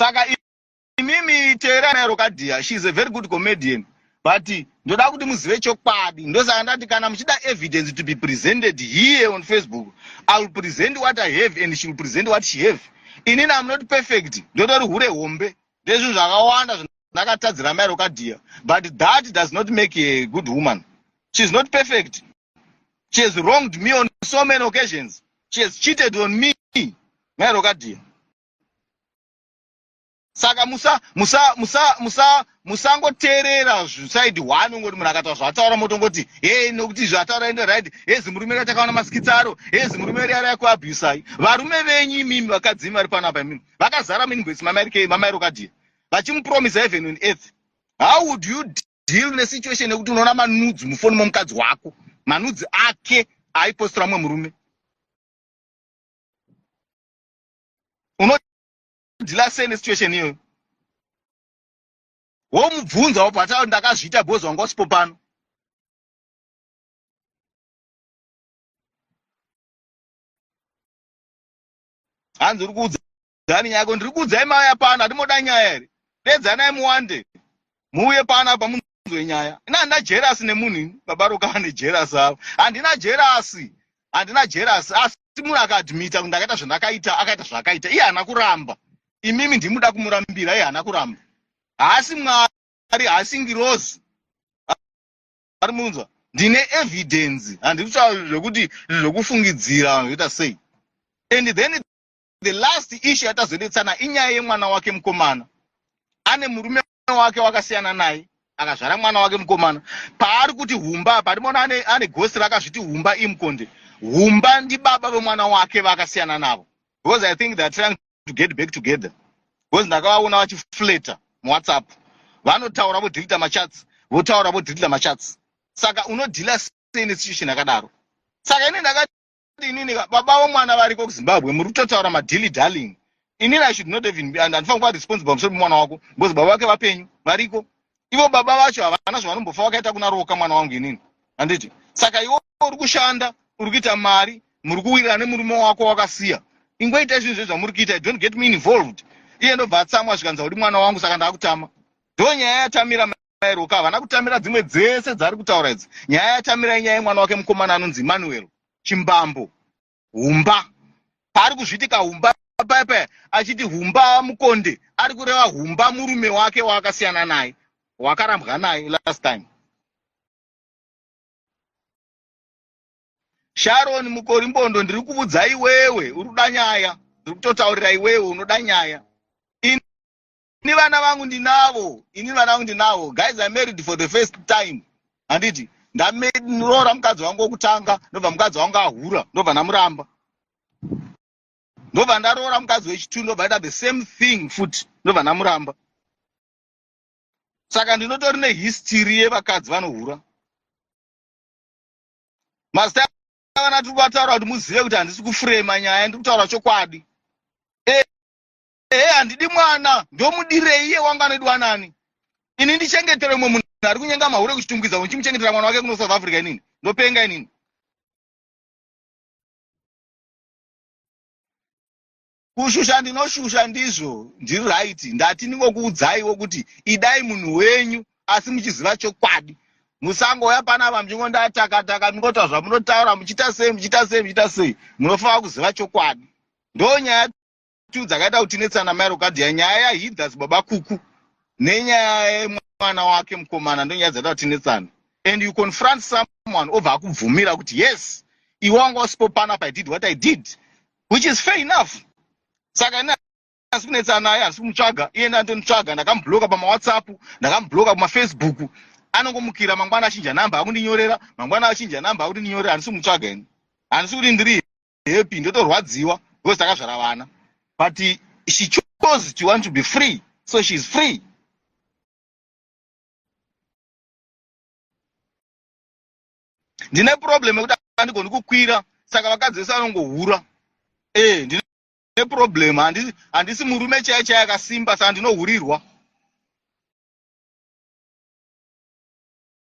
Saka imimi teeranai Rokadhiya, she is a very good comedian but ndoda kuti muzive chokwadi. Ndosaka ndati kana muchida evidence to be presented here on Facebook, I will present what I have and she will present what she have. Inini am not perfect, ndotori hure hombe, ndezvinhu zvakawanda zvandakatadzira mai Rokadhiya, but that does not make a good woman. She is not perfect. She has wronged me on so many occasions. She has cheated on me, mai Rokadhiya. Saka musa musa musa musa musangoteerera zvisaidi one ungoti munhu akataura zvaataura motongoti hey, nokuti zvaataura ende right. Hey, zimurume riya takaona maskits aro. Hey, zimurume riya rakuabusai varume venyu imimi. Vakadzi imi vari panapa imimi vakazara muinbox mamairokadhiya vachimupromisa heaven on earth. How would you deal nesituation yekuti unoona manudes mufoni momukadzi wako, manudes ake aipostira mumwe murume? Unodeala sei nesituation iyoyo? Womubvunza wobva ataura ndakazviita because wanga usipo pano. Hanzi uri kuudzani nyaya yako? Ndiri kuudzai mauya pano, hatimoda nyaya here? Dedzanai muwande muuye pano apa munzwe nyaya. Ina handina jerasi nemunhu ini, baba Roka vane jerasi avo. Handina jerasi, handina jerasi, asi munhu akaadmita kuti ndakaita zvandakaita, akaita zvaakaita, iye haana kuramba. Imimi ndimuda kumurambira, iye haana kuramba. Haasi Mwari, haasi ngirozi. Ari munzwa, ndine evidence, handiri kutaura zvekuti zvekufungidzira vanhu kuita sei. And then the last issue yatazonetsana inyaya yemwana wake mukomana. Ane murume wake wakasiyana naye, akazvara mwana wake mukomana. Paari kuti Humba apa ndimoona ane ghost rakazviti Humba imukonde. Humba ndibaba vemwana wake vakasiyana navo, because I think they are trying to get back together, because ndakavaona vachifleta muWhatsApp, vanotaura vodhilita machats, votaura vodhilita machats. Saka unodhila sei nesituation yakadaro? Saka ini ndakati inini baba vomwana variko kuZimbabwe, muri kutotaura madilly darling. Inini I should not even, and handifanira kuva responsible pamusoro pemwana wako because baba vake vapenyu variko. Ivo baba vacho havana zvavanombofa vakaita kuna Roka mwana wangu inini, handiti? Saka iwe uri kushanda, uri kuita mari, muri kuwirirana nemurume wako wakasiya, ingoita zvinhu zve zvamuri kuita. Don't get me involved. Iye ndobva atsamwa, zvikanzi uri mwana wangu, saka ndaakutama. Ndo nyaya yatamira maiRoka. Havana kutamira dzimwe dzese dzaari kutaura idzi. Nyaya yatamira inyaya yemwana wake mukomana anonzi Emmanuel Chimbambo Humba. Paari kuzvitika Humba paya achiti Humba mukonde, ari kureva Humba murume wake waakasiyana naye, wakarambwa naye last time. Sharon Mukorimbondo, ndiri kuudza iwewe uri kuda nyaya, ndiri kutotaurira iwewe unoda nyaya. Ini vana vangu ndinavo, ini vana vangu ndinavo. Guys, I married for the first time, handiti? Ndaroora mukadzi wangu wokutanga, ndobva mukadzi wangu ahura, ndobva ndamuramba, ndobva ndaroora mukadzi wechitu, ndobva aita the same thing futi, ndobva ndamuramba. Saka ndinotori nehistory yevakadzi vanohura. Mazita vana tiri kuvataura kuti muzive kuti handisi kufrema nyaya, ndiri kutaura chokwadi. Ehe, handidi mwana, ndomudirei? Iye wangu anodiwa nani? Ini ndichengetere mumwe munhu ari kunyenga mahure kuChitungwiza, uchimuchengetera mwana wake kuno South Africa? Inini ndopenga inini? Kushusha ndinoshusha, ndizvo, ndiri right. Ndati ndingokuudzaiwo kuti idai munhu wenyu asi muchiziva chokwadi. Musangouya panapa muchingondatakataka, mungotaura zvamunotaura, muchiita sei, muchiita sei, muchiita sei. Munofanira kuziva chokwadi. Ndo nyaya tu dzakaita kuti tinetsana maiRokadhiya, nyaya yaHidhas baba Kuku nenyaya yemwana wake mukomana. Ndo nyaya dzakaita kuti tinetsana. And you confront someone, obva akubvumira kuti yes, iwe wanga usipo panapa, I did what I did, which is fair enough. Saka ini asi kunetsana naye, handisi kumutsvaga. Iye ndandonitsvaga, ndakamubloka pamaWhatsApp, ndakamubloka pamaFacebook. Anongomukira mangwana achinja namba akundinyorera, mangwana achinja namba akundinyorera. Handisi kumutsvaga ini, handisi kuti ndiri happy, ndotorwadziwa because takazvara vana, but she chose to want to be free, so she is free. Ndine problem yekuti handigoni kukwira, saka vakadzi vese vanongohura. E, ndine problem, handisi murume chaiye chaiye akasimba, saka ndinohurirwa.